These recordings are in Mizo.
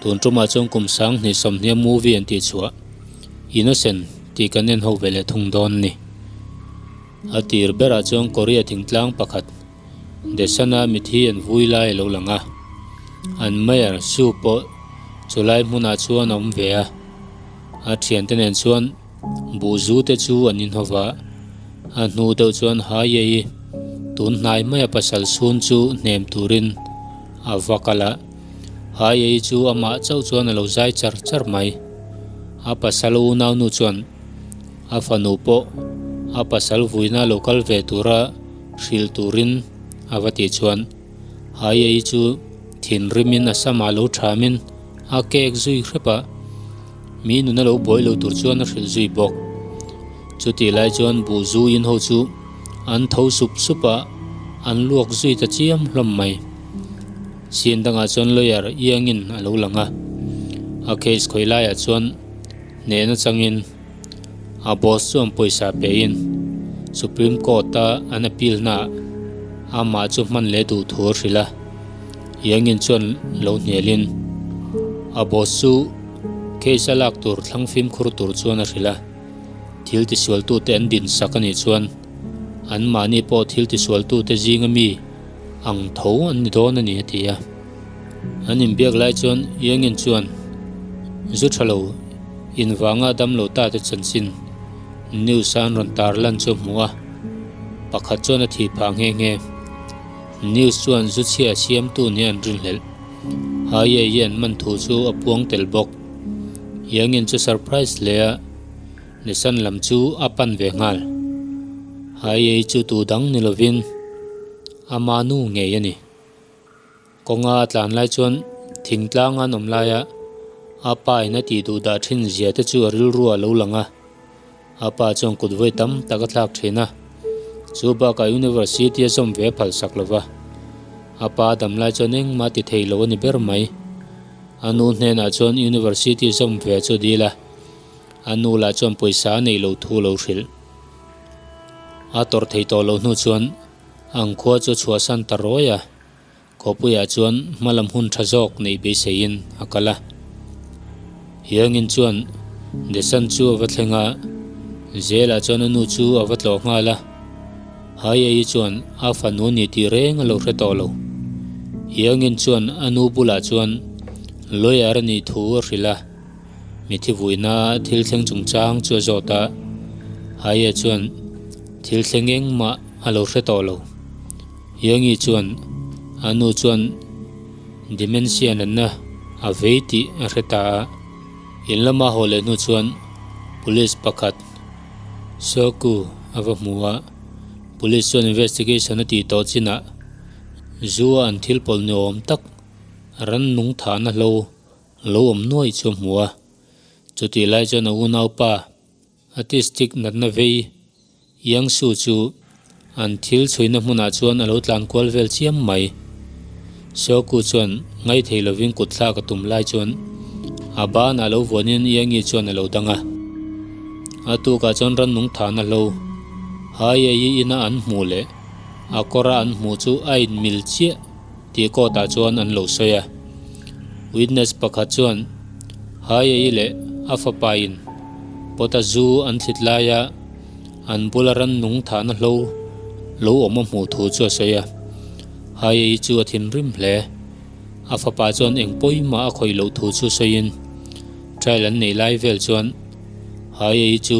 Tun tumah chuan kum 2020 a movie an tih chhuah Innocent tih kan en ho ve leh thung dawn a ni. A tir berah chuan Korea thingtlang pakhat Desana mithi an vui lai a lo lang a, an Mayor Sue pawh chulai hmunah chuan a awm ve a, a thiante nen chuan Buhzu te chu an inhawv a, a hnu deuh chuan Haye-i tun hnai maia pasal chhun chu hnem turin a va kal a, Haye-i chu amah chauh chuan a lo zai char char mai. A pasal unaunu chuan a fanu pawh a pasal vuina lo kal ve tura hrilh turin a va tih chuan Haye-i chu thinrimin a samah lo thamin a kek zui hrep a. Mi nuna lo buai lo tur chuan a hrilh zui bawk. Chutih lai chuan buh zu in ho chu an tho sup sup a, an luak zui ta chiam hlawm mai. Scene dangah chuan lawyer iangin a lo lang a, a case khawi laiah chuan hnehna changin a boss chuan pawisa pein Supreme Court a an appeal naah amah chu hman leh duh thu a hrilh a. Iangin chuan lo hnialin a boss chu Case a lak tur thlang fimkhur tur chuan a hrilh a, thil tisualtute an din sak a nih chuan anmahni pawh thil tisualtute zinga mi ang tho an ni dawn a ni a ti a. An inbiak lai chuan Iangin chuan zu tha lo invanga damlo ta te chanchin news a an rawn tar lan chu a hmu a, pakhat chuan a thih phah nghe nghe. News chuan zu chhia siamtu nia an rinhlelh. Haye hi an man thu chu a puang tel bawk. Yangin chu surprise hle a, Nissan lam chu a pan ve nghal. Haye hi chu tu dang ni lovin ama nu ngei a ni. Kawnga a tlan lai chuan thingtlang an awm laia a pa in a tih duh dah thin zia te chu a rilru a lo lang a. A pa chuan kut vawi tam tak a thlak thin a, chu bakah University a zawm ve a phalsak lo va. A pa damlai chuan engmah ti thei lo a ni ber mai. A nu hnenah chuan University zawm ve chu a dil a, a nu lah chuan pawisa a neih loh thu a lo hrilh. A tawrh thei tawh loh hnu chuan ang khua chu a chhuahsan ta rawi a. Khawpuiah chuan hmalam hun tha zawk neih beiseiin a kal a. Hiangin chuan Desan chu a va thleng a, Zelah chuan a nu chu a va tlawh nghal a. Haye-i chuan a fanu ni tih reng a lo hre tawh lo. Hiangin chuan a nu bulah chuan lawyer a nih thu a hrilh a, mithi vuina thil thleng chungchang chu a zawt a. Haye chuan thil thleng engmah a lo hre tawh lo. Yangi chuan a nu chuan dementia natna a vei tih a hre ta a, in lama haw leh hnu chuan police pakhat Soku a va hmu a, police chuan investigation a tih tawh chinah zu a an thil pawlh ni awm tak rannung thahna hlo lo awm nuaih chu a hmu a, chutih lai chuan a unaupa Autistic natna vei Yang Su chu an thil chhuina hmunah chuan a lo tlan kual vel chiam mai. Xiaoku chuan ngaithei lovin kut thlak a tum lai chuan a banah lo vuanin Yangi chuan a lo dang a. A tukah chuan rannung thahna hlo Haye-i ina an hmuh leh a kawra an hmuh chu a inmil chiah tih court-ah chuan an lo sawi a. Witness pakhat chuan Haye-i leh a fapain pawta zu an thlit laia an bula rannung thahna hlo lo awm a hmuh thu chu a sawi a. Haye-i chu a thinrim hle. A fapa chuan eng pawimah a khawih loh thu chu sawiin trial an neih lai vel chuan Haye-i chu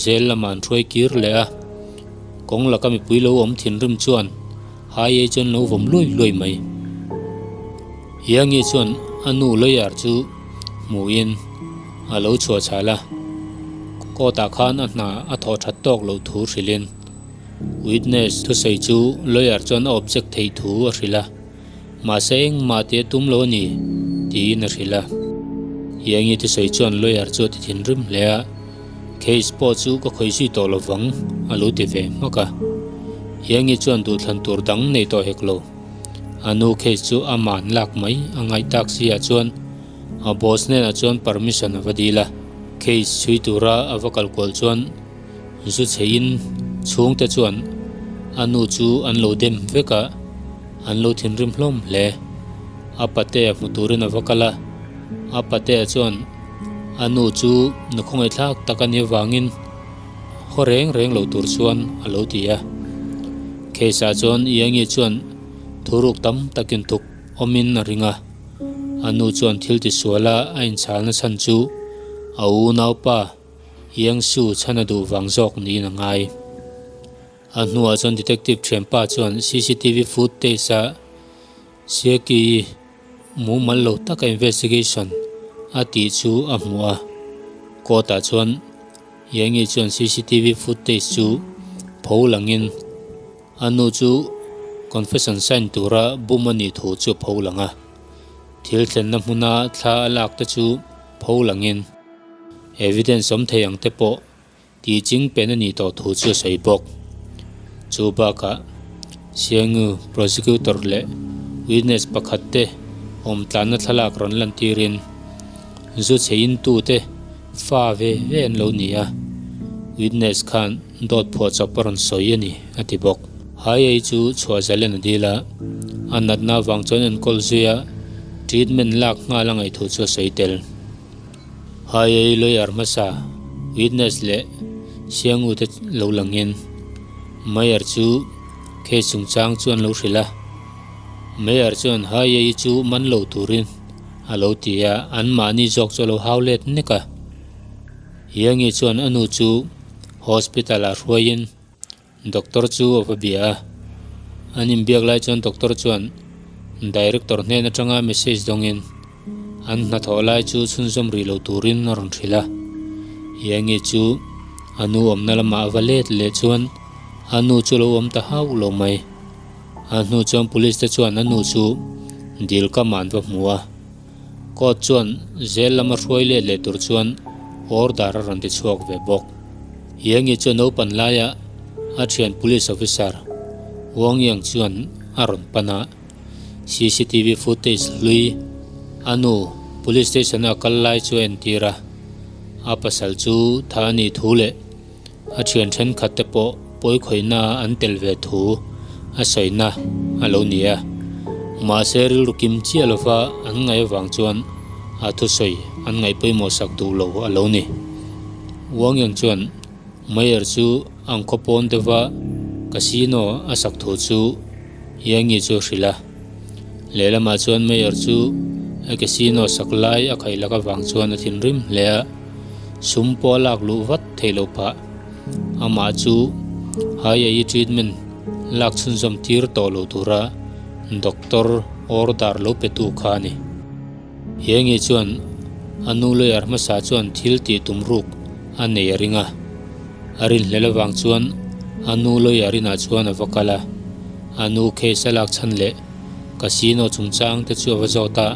jail lamah an hruai kir leh a. Kawng laka mipui lo awm thinrim chuan Haye chuan lo vawm luai luai mai. Yangi chuan a nu lawyer chu hmuhin a lo chhuah chhal a, court ah khan a hna a thawh that tawk loh thu hrilhin witness thusawi chu lawyer chuan a object theih thu a hrilh a, mahse engmah tih a tum lo a ni tiin a hrilh a. Yangi thusawi chuan lawyer chu a ti thinrim hle a. Case pawh chu ka khawih zui tawh lovang a lo ti ve hmak a. Yangi chuan duhthlan tur dang nei tawh hek lo. A nu case chu a man lak mai a ngaih tak si ah chuan a boss hnenah chuan permission a va dil a. Case chhui tura a va kal kual chuan zu chheiin chhungte chuan a nu chu an lo dem vek a, an lo thinrim hlawm hle. A pate hmu turin a va kal a. A patea chuan a nu chu nu khawngaihthlak tak a nih avangin haw reng reng lo tur chuan a lo ti a. Case ah chuan Iangi chuan thuruk tam takin thuk awmin a ring a. A nu chuan thil tisuala a inchhalna chhan chu a unaupa Iangsu chhan a duh vang zawk niin a ngai. A hnuah chuan detective thianpa chuan cctv footage-a Siaki mumal lo taka investigation a tih chu a hmu a. Court-ah chuan Yangi chuan cctv footage chu pho langin a nu chu confession sign tura bum a nih thu chu a pho lang a. Thil thlenna hmuna thla a lak te chu pho langin evidence awm thei ang te pawh Tih ching pen a nih tawh thu chu a sawi bawk. Chu bakah Siangu Prosecutor leh witness pakhat te awm tlanna thlalak rawn lantirin zu chhe intute fa ve ve an lo ni a, witness khan dawt phuah chawp a rawn sawi a ni a ti bawk. Hai ei chu chhuah zalen a dil a, a natna avang chuan enkawl zuia treatment lak nghal a ngaih thu chu a sawi tel. Hai lawyer hmasa witness leh Siangu te lo langin Mayor chu case chungchang chu an lo hrilh a. Mayor chuan Hai chu man lo turin a lo ti a, anmahni zawk chu a lo hau let nek a. Hiangi chuan a nu chu hospital ah hruaiin Doctor chu a va bia a, an inbiak lai chuan doctor chuan director hnen atanga message dawngin an hnathawh lai chu chhunzawm rih lo turin a rawn hrilh a. Yangi chu a nu awmna lamah a va let leh chuan a nu chu lo awm ta hauh lo mai. A hnu chuan police te chuan a nu chu dil kamah an va hmu a. Court chuan zel lama hruai let leh tur chuan order a rawn ti chhuak ve bawk. Yangi chuan naupan laia a thian police officer Wang Yang chuan a rawn pan a, cctv footage hlui a nu police station a kal lai chu a entir a, a pasal chu tha a nih thu leh A thian thenkhat te pawh pawi khawihna an tel ve thu a sawina a lo ni a, mahse rilru kim chiah lova an ngaih avang chuan a thusawi an ngaih pawimawh sak duh lo a lo ni. Wang Yang chuan Mayor chu ang khaw pawn deuha casino a sak thu chu Yangi chu a hrilh a, lehlamah chuan Mayor chu a casino sak lai a khaih lak avang chuan a thinrim hle a. Sum pawh a lak luh vat theih loh phah. Amah chu Hai-a-i treatment lak chhunzawm tir tawh lo tura doctor order lo pe tu kha a ni. Hengi chuan a nu lawyer hmasa chuan thil tih tum ruk a nei a ring a. A rinhlel avang chuan a nu lawyer inah chuan a va kal a. A nu case a lak chhan leh casino chungchang te chu a va zawt a.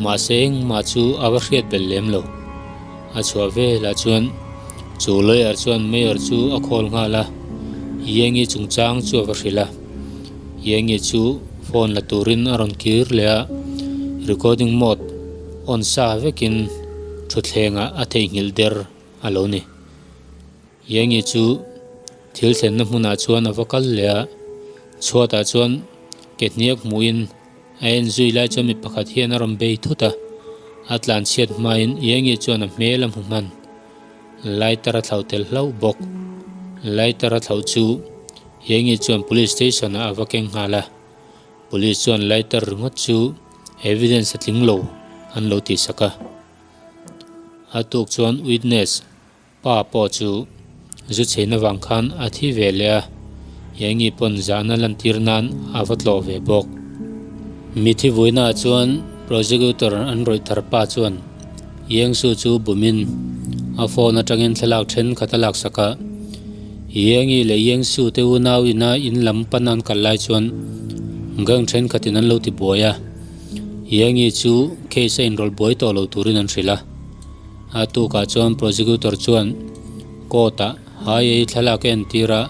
Mahse engmah chu a va hriat belh lem lo. A chhuah velah chuan chu lawyer chuan mayor chu a call nghal a, Yengi chungchang chu a va hrilh a. Yengi chu phone la turin a rawn kir leh a, recording mode on sa vekin thutthlengah a theihnghilh der a lo ni. Yengi chu thil thlenna hmunah chuan a va kal leh a, chhuatah chuan ke hniak hmuhin A en zui lai chuan mi pakhat hian a rawn bei thut a, a tlan chhiat hmain Iangi chuan a hmel a hmu hman. Lighter a thlauh tel hlauh bawk. Lighter a thlauh chu Iangi chuan police station ah a va keng nghal a, police chuan lighter ringawt chu evidence a tling lo an lo tihsak a. A tuk chuan witness Pa pawh chu zu chhein avang khan a thi ve leh a, Yangi pawn zahna lantir nan a va tlawh ve bawk. Mithi vuinaah chuan prosecutor an rawih thar pa chuan Yangsu chu bumin a phone atangin thlalak thenkhat a laksak a, Yangi leh Yangsu te unau ina in lam pan an kal lai chuan gang thenkhatin an lo ti buai a, Yangi chu case a inrawlh buai tawh lo turin an hrilh a. A tukah chuan prosecutor chuan court ah hai ei thlalak a entir a,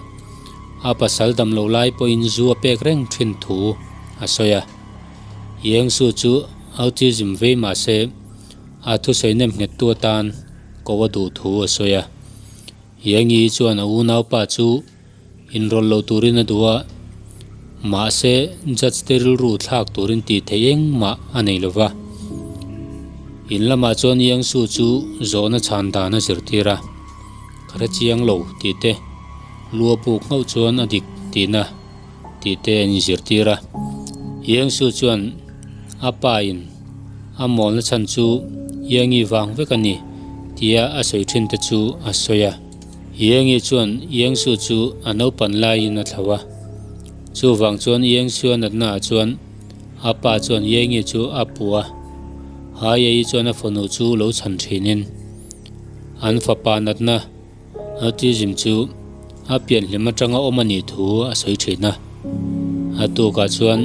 a pasal dam loh lai pawhin zu a pek reng thin thu a sawi a. Yengsu chu autism vei mah se a thusawi nem nghet tu atan ko a duh thu a sawi a. Yengi chuan a unaupa chu Inrawlh lo turin a duh a, mahse judge te rilru thlak turin tih theih engmah a nei lo va. In lamah chuan Yangsu chu zawhna chhan dan a zirtir a, Ka hre chiang lo tih te, lu a buk nghauh chuan a dik tihna tih te an inzirtir a. Yangsu chuan a pa in a mawlna chhan chu Yangi vang vek a ni tia a sawi thin te chu a sawi a. Yangi chuan Yangsu chu a naupan laiin a thlo a, chuvang chuan Yangsu a natna ah chuan A pa chuan Yengi chu a pu a, Haye-i chuan a fanu chu lo chhan thinin an fapa natna autism chu a pianhlim atanga awm a nih thu a sawi thin a. A tukah chuan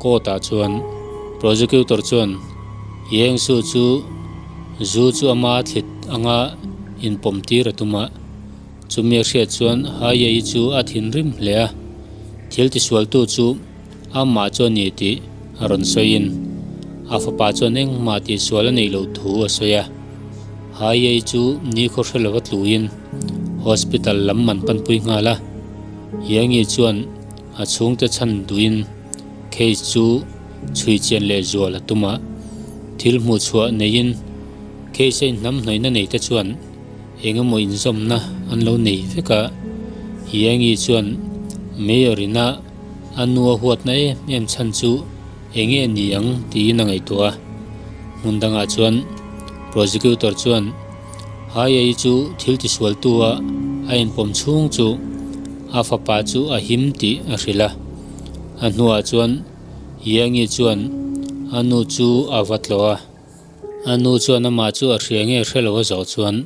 court ah chuan prosecutor chuan Yengsu chu zu chu ama thlit anga inpawm tir a tum a, chumi a hriat chuan Haye-i chu a thinrim hle a, thil tisualtu chu Amah chu a ni tih a rawn sawiin a fapa chuan engmah tihsual a neih loh thu a sawi a. Haiyei chu nikhaw hre lova tluin hospital lam an panpui nghal a. Yangi chuan a chhungte chhan duhin case chu chhui chian leh zual a tum a. Thil hmuh chhuah neiin case a inhnamhnawihna neite chuan eng emaw inzawmna an lo nei vek a. Yangi chuan Mayor ina A nu a huatna em em chhan chu eng nge ni ang tiin a ngaihtuah a. Hmun dangah chuan prosecutor chuan Haye-i chu thil tisualtu a a inpawm chhung chu a fapa chu a him tih a hrilh a. A hnuah chuan Yangi chuan a nu chu a va tlawh a. A nu chuan amah chu a hria nge hre lo a zawh chuan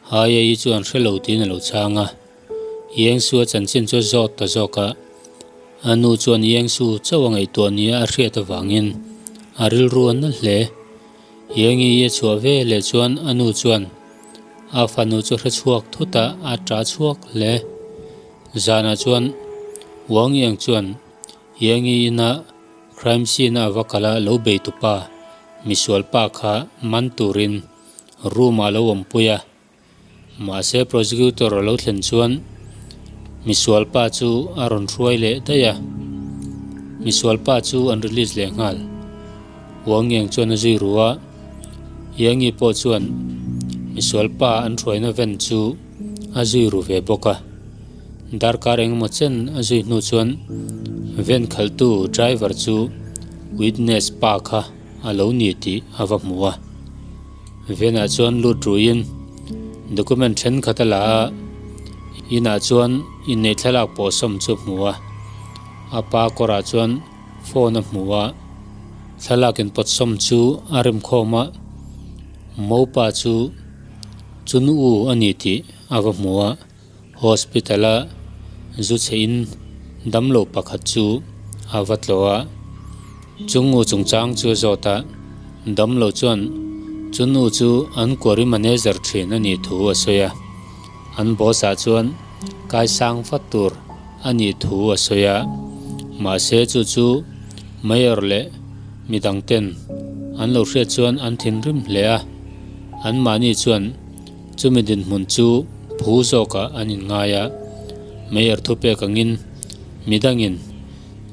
Haye-i chuan hre lo tiin a lo chhang a. Yengsu a chanchin chu a zawt ta zawk a. A nu chuan Yengsu chauh a ngaihtuah nia a hriat avangin a rilru a na hle. Yengi-i a chhuah ve leh chuan a nu chuan a fanu chu hre chhuak thut a, a ṭah chhuak hle. Zanah chuan Wang Yang chuan Yengi ina crime scene a va kal a lo bei tupa misual pa kha man turin room ah lo awmpui a, mahse prosecutor a lo thlen chuan misual pa chu a rawn hruai leh daih a, misual pa chu an release leh nghal. Wang Yang chuan a zui ru a, Yangi pawh chuan misual pa an hruaina ven chu a zui ru ve bawk a, darkar engemaw chen a zui hnu chuan ven khalhtu driver chu witness pa kha a lo ni tih a va hmu a. Venah chuan lut ruiin document thenkhat a la a, inah chuan inneih thlalak pawh sawm chu a hmu a. A pa kawrah chuan phone a hmu a, thlalak inpawt sawm chu a rem khawm a, Mopa chu chun u a ni tih a va hmu a. Hospital a zu chhe in damlo pakhat chu a va tlawh a, chungu chungchang chu a zawt a, damlo chuan chu nu chu an quarry manager thin a nih thu a sawi a, an boss ah chuan kaisang vat tur a nih thu a sawi a, mahse chu chu mayor leh midang ten an lo hriat chuan an thinrim hle a, anmahni chuan. Chumi dinhmun chu phu zawkah an inngai a, Mayor thupek angin midangin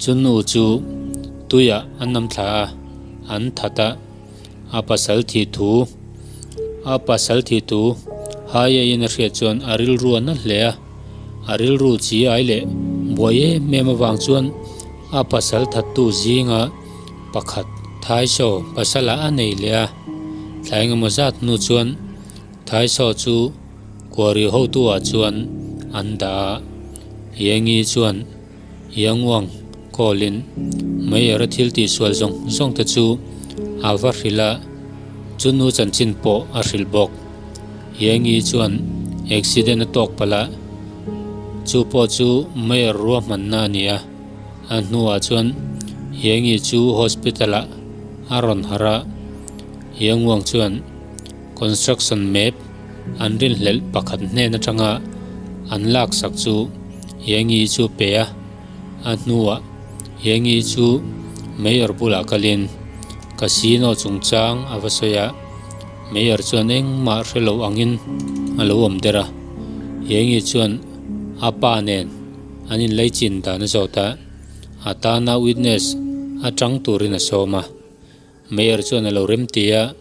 chu nu chu tuiah an nam thla a, an that a, a pasal thih thu a pasal thih thu Haye-in a hriat chuan a rilru a na hle a, a rilru chi ai leh buai em em avang chuan a pasal thattu zinga pakhat Thaisaw pasalah a nei leh a, thla engemaw zat hnu chuan Thaisaw chu Kuari hotu ah chuan an dah a, Yengi chuan Yanguang call-in Mayor-a thil tihsual zawng zawng te chu a va hrilh a, chu nu chanchin pawh a hrilh bawk. Yengi chuan accident a tawk palh a, chu pawh chu Mayor ruahmanna a ni a, a hnuah chuan Yengi chu hospital-ah a rawn harh a, Yanguang chuan Construction map an rinhlelh pakhat hnen atanga an laksak chu Yengi chu pe a, a hnuah Yengi chu Mayor bulah kalin Casino chungchang a va sawi a, Mayor chuan engmah hre lo angin a lo awm der a, Yengi chuan a pa nen an inlaichin dan a zawt a, a tana witness atang turin a sawm a, Mayor chuan a lo rem ti a.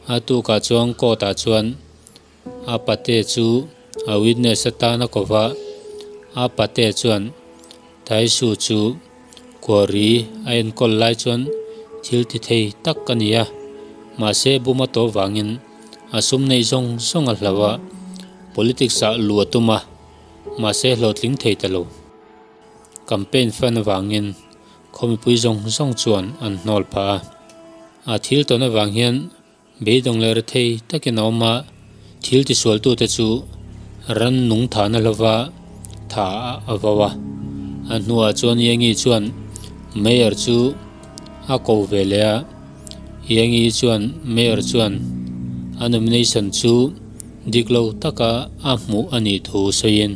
A tukah chuan court ah chuan a pate chu a witness atan a ko va, a pate chuan Taisu chu Quarry a enkawl lai chuan thil ti thei tak a ni a, mahse buma tawh vangin a sum neih zawng zawng a hlau a, politics ah luh a tum a, mahse hlawhtling thei ta lo. Campaign fund avangin khaw mipui zawng zawng chuan an hnawl phah a, a thil tawn avang hian Beidawng leh rethei takin a awm a, thil tisualtute chu ran nung thahna hlova tha a vo a. A hnuah chuan Yangi chuan Mayor chu a ko ve leh a, Yangi chuan Mayor chuan a nomination chu dik lo taka a hmuh a nih thu sawiin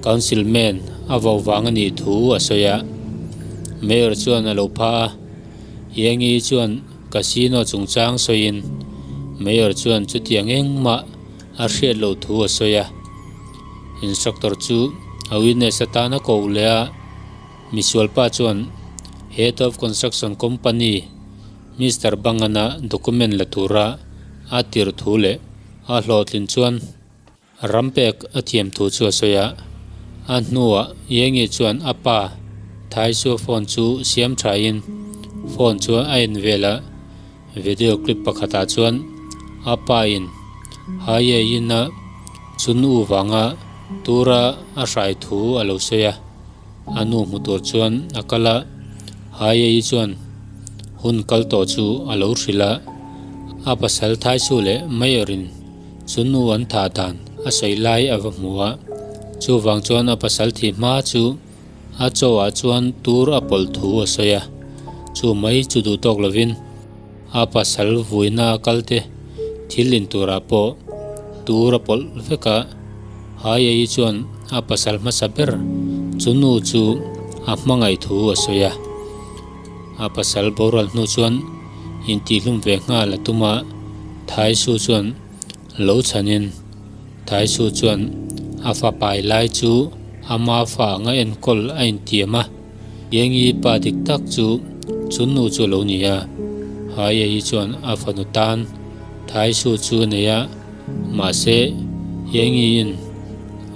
Councilman a vo vang a nih thu a sawi a. Mayor chuan a lo pha a, Yangi chuan Casino chungchang sawiin Mayor chuan chutiang engmah a hriat loh thu a sawi a. Instructor chu a witness atan a ko leh a, misualpa chuan Head of Construction Company Mister Bangana document la tura a tir thu leh a hlawhtlin chuan Ram pek a thiam thu chu a sawi a, a hnuah Yengi chuan a pa Thaisua phone chu siam thain phone chu a en vel a, video clip pakhatah chuan a pa in Haye-in a chun u vanga tura a hrai thu a lo sawi a, a nu hmu tur chuan a kal a, Haye-i chuan hun kal tawh chu a lo hrilh a, a pasal Thaisu leh Mayor-in Chu nu an thah dan a sawi lai a va hmu a, chuvang chuan a pasal thih hma chu a chaw ah chuan tur a pawlh thu a sawi a, chu mai chu duh tawk lovin a pasal vuina a kal te thil in turah pawh tur a pawlh vek a, Haia-i chuan a pasal hmasa ber chu nu chu a hmangaih thu a sawi a, a pasal boral hnu chuan Intihhlum ve nghal a tum a, Thaisu chuan lo chhanin Thaisu chuan a fapai lai chu ama fa anga enkawl a intiam a, Yengi pa dik tak chu chunnu chu a lo ni a, Haye-i chuan a fanu tan Thaisu chu a nei a, mahse Yengi-in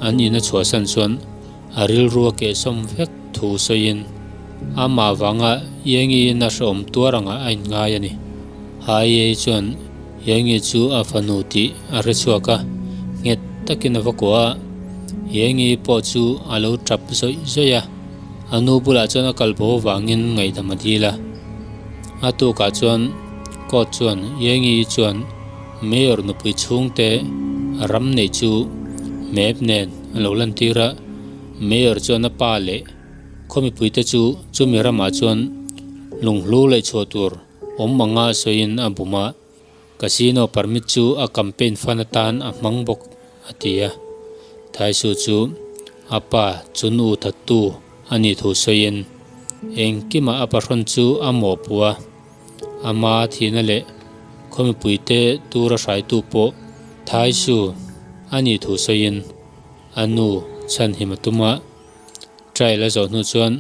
an in a chhuahsan chuan A rilru a kehsawm vek thu sawiin amah vanga Yengi-in a hrehawm tuar angah a inngai a ni. Haye chuan Yengi chu a fanu tih a hre chhuak a, nghet takin a va kuah a. Yengi pawh chu a lo tap zawih zawih a, a nu bulah chuan a kal bo avangin ngaihdam a dil a. A tukah chuan court chuan Yengi chuan Mayor nupui chhungte ram neih chu map nen a lo lantir a, Mayor chuan a pa leh khaw mipuite chu chumi ramah chuan lunghlu leh chhuah tur awm anga sawiin a bum a, Casino permit chu a campaign fund atan a hmang bawk a ti a. Thaisu chu a pa chu nu thattu a nih thu sawiin engkimah a pahrawn chu a mawhpuh a. Ama thihna leh khaw mipuite tura hraitu pawh Thaisu a nih thu sawiin a nu chhanhim a tum a. Trial a zawh hnu chuan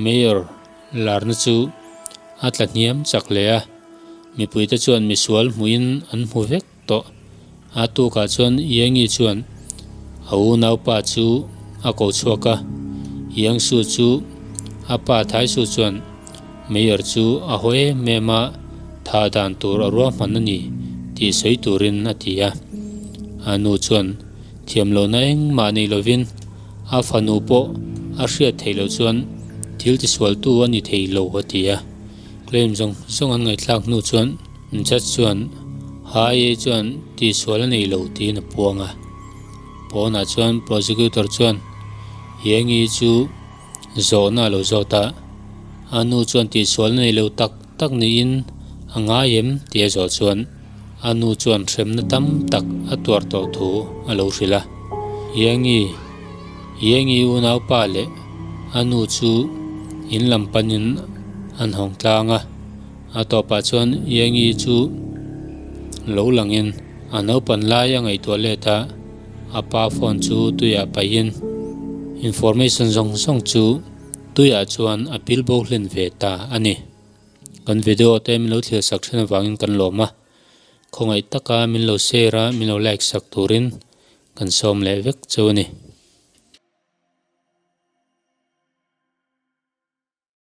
Mayor larna chu a tla hniam chak hle a, mipuite chuan misual hmuhin an hmu vek. Tawh. A tukah chuan Yangi chuan a unaupa chu a ko chhuak a, Yangsu chu a pa Thaisu chuan Mayor chu a haw em em a, thah dan tur a ruahman a ni tih sawi turin a ti a. A nu chuan thiamlohna engmah nei lovin a fanu pawh a hriat theih loh chuan thil tisualtu a ni thei lo a ti a. Claim zawng zawng an ngaihthlak hnu chuan Judge chuan Haye chuan tihsual a nei lo tiin a puang a. Pawnah chuan prosecutor chuan Yengi chu zawhna a lo zawt a, a nu chuan tihsual a nei lo tak tak niin a ngai em tih a zawh chuan a nu chuan hremna tam tak a tuar tawh thu a lo hrilh a. Yengi Yengi unaupa leh a nu chu in lam panin an hawng tlang a. A tawpah chuan Yengi chu lo langin a naupan lai a ngaihtuah let a, a pa phone chu tuiah paihin information zawng zawng chu tuiah chuan a pil bo hlen ve ta a ni. Kan video te min lo thlir sak then avangin kan lawm a. Khawngaih taka min lo share a, min lo like sak turin kan sawm leh vek cheu a ni.